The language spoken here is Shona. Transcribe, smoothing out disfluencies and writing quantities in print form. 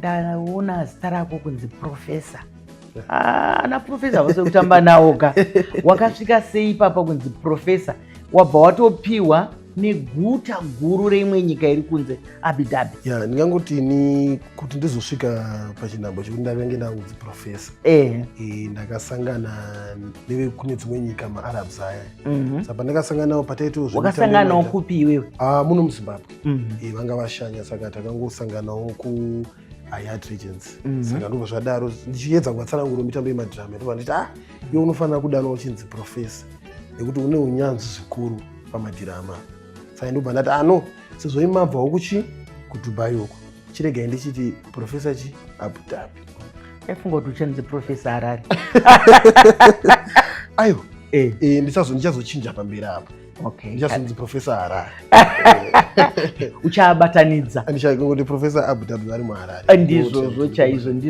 Ndaona zita rako kunzi Professor. Ah, ana Professor havasi kutamba nawo ka. Wakasvika sei ipapa kunzi Professor? Wabva watopiwa neguta guru reimwe nyika iri kunze, Abu Dhabi. Ya, ndingangoti ni kuti ndizosvika pachinhambo chekuti ndakange ndakunzi Professor, ndakasangana nevekune dzimwe nyika, maArabs aya. Saka pandakasangana navo pataitawo Wakasanganawo kupi iwewe? Ah, muno muZimbabwe. Vanga vashanya, saka takangosanganawo ku Hyatt Regency. Saka ndobva zvadaro, ndichiedza kuvatsanangura mitambo yemadhirama, ndobva nditi, "Ah, iwe unofanira kudanwa uchinzi Professor nekuti une unyanzvi zvikuru pamadhirama." Saka ndobva ndati, "Ano, sezvo imabvawo kuchi kuDubai uko, chiregai ndichiti Professor chi Abu Dhabi." Aifunga kuti uchanzi Professor Harare. Aiwa. Ndichazochinja pamberi apo. Ndichazonzi Professor Harare. Uchabatanidza. Ndichangoti Professor Abu Dhabi vari muHarare. Ndizvozvo chaizvo.